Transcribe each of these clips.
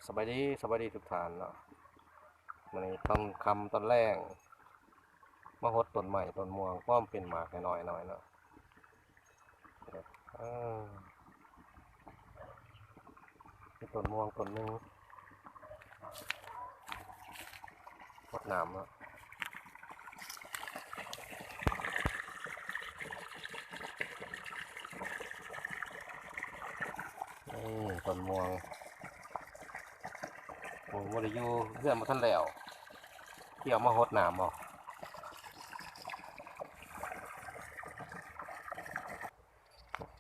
ສະບາຍດີ ສະບາຍດີທຸກທ່ານເນາະ. ມື້ນີ້ຕອນຄ່ຳຕອນແລງ ມາຫົດຕົ້ນໄມ້ຕົ້ນມ່ວງ ພໍເປັນໝາກນ້ອຍໆເນາະ. ເອີ ມີຕົ້ນມ່ວງຕົ້ນໜຶ່ງ ຫົດນ້ຳເນາະ. ນີ້ຕົ້ນມ່ວງ ໂອ້ ບໍ່ໄດ້ຢູ່ເຮືອນ ບໍ່ທັນແລ້ວ ຊິເອົາມາຫົດນ້ຳເອົາ.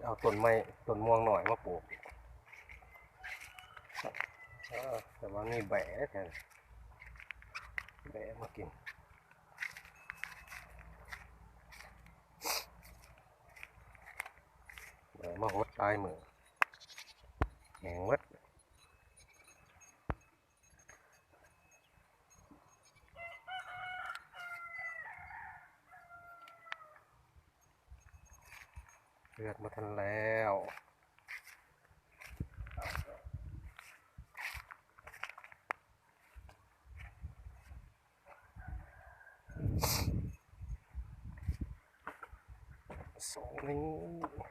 ເອົາຕົ້ນໄມ້ ຕົ້ນມ່ວງນ້ອຍມາປູກ ເອີ ແຕ່ວ່າມີແບ້ແທ້ ແບ້ມາກິນ ແບ້ມາຫົດຫຼາຍມື້ ແຫ້ງໝົດ. ເລືອກບໍ່ທັນແລ້ວ ສອງນິ້ວ.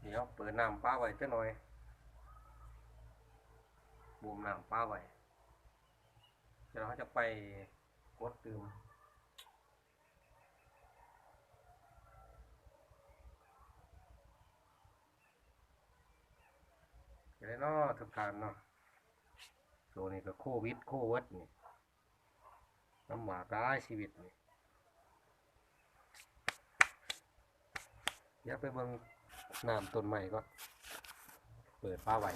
ດຽວເປີດນ້ຳປະໄວ້ຈັກໜ່ອຍ ບົ່ມນ້ຳປະໄວ້ ແລ້ວເຮົາຈະໄປກົດຕື່ມ ຈັ່ງໃດເນາະທຸກທ່ານເນາະ. ຊ່ວງນີ້ກໍໂຄວິດ ໂຄວິດນີ້ ລຳບາກຫຼາຍຊີວິດນີ້. ດຽວໄປເບິ່ງນ້ຳຕົ້ນໄມ້ກ່ອນ ເປີດຝາໄວ້.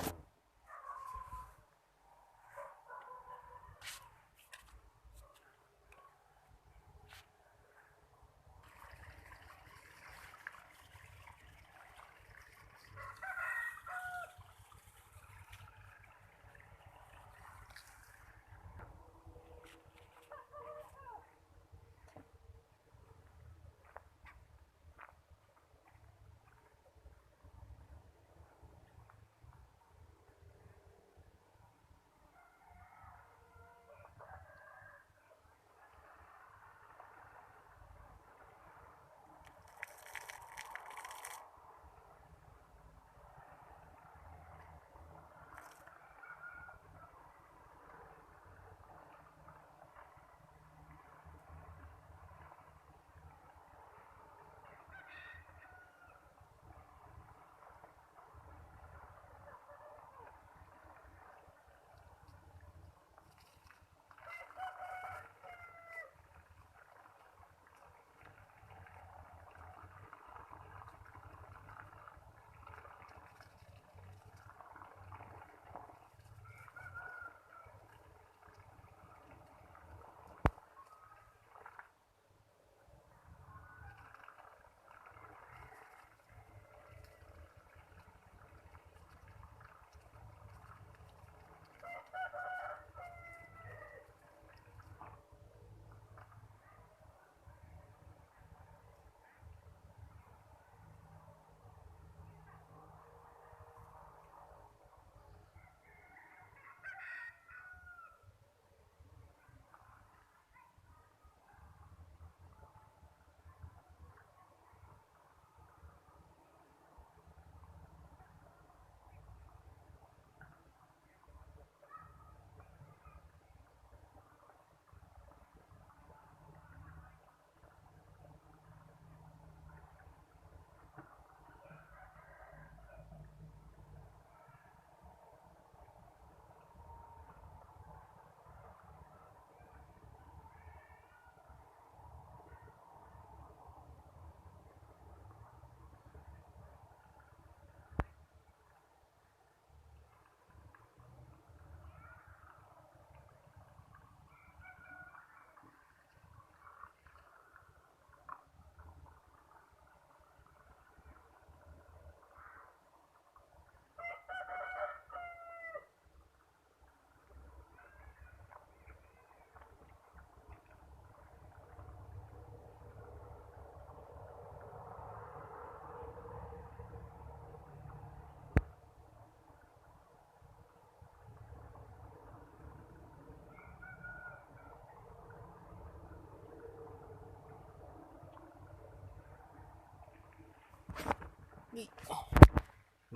ນີ້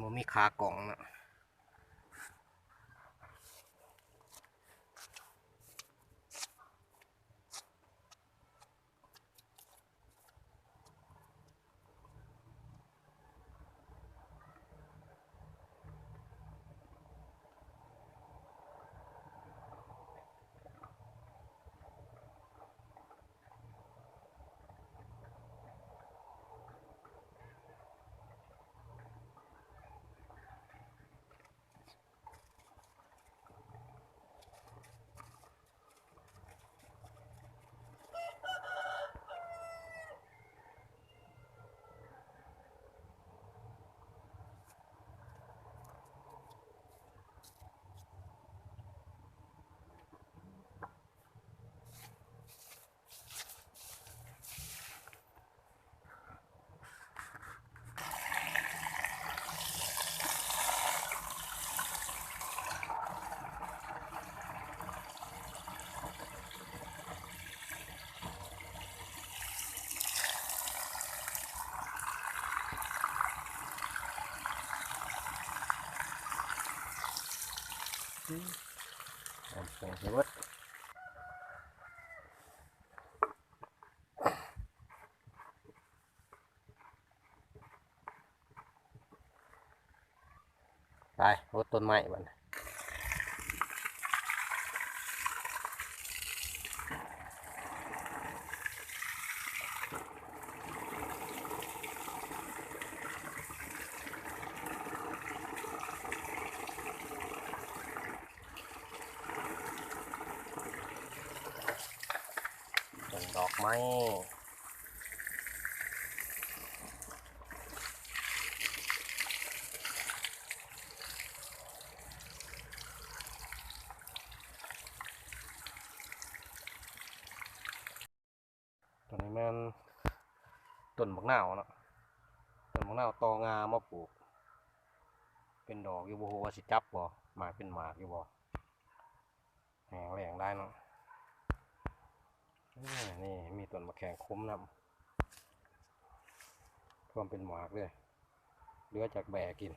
ບໍ່ມີຂາກ້ອງເນາະ. ອືມ ຫອມ ຜົງໃສ່ເບິດ. ໄປ ຫົດຕົ້ນໄມ້ບັດນີ້. ຕົ້ນດອກໄມ້ ຕົວນີ້ແມ່ນຕົ້ນບັກນາວເນາະ ຕົ້ນບັກນາວຕໍ່ງ່າມາປູກ ເປັນດອກຢູ່ ບໍ່ຮູ້ວ່າຊິຈັບບໍ່ ໝາກເປັນໝາກຢູ່ບໍ່. ແຫ້ງແລ້ງໄດ້ເນາະ. ເອີ ນີ້ມີຕົ້ນໝາກແຂ້ງຂົມນຳ ພວມເປັນໝາກເດ້ ເຫຼືອຈາກແບ້ກິນ.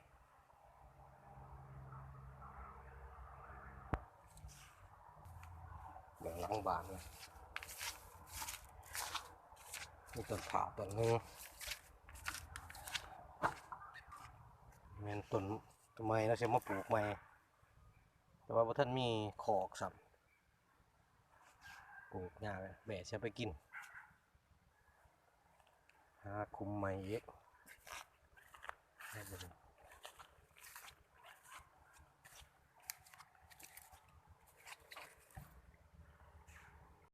ເບື້ອງຫຼັງບ້ານນະ ມີຕົ້ນພ້າວຕົ້ນໜຶ່ງ ແມ່ນຕົ້ນໃໝ່ເນາະ ຊິເອົາມາປູກໃໝ່ ແຕ່ວ່າບໍ່ທັນມີຄອກຊ້ຳ ປູກຍາກ ແບ້ຊິເອົາໄປກິນ. ຫາຂຸມໃໝ່ອີກ ໃຫ້ເບິ່ງ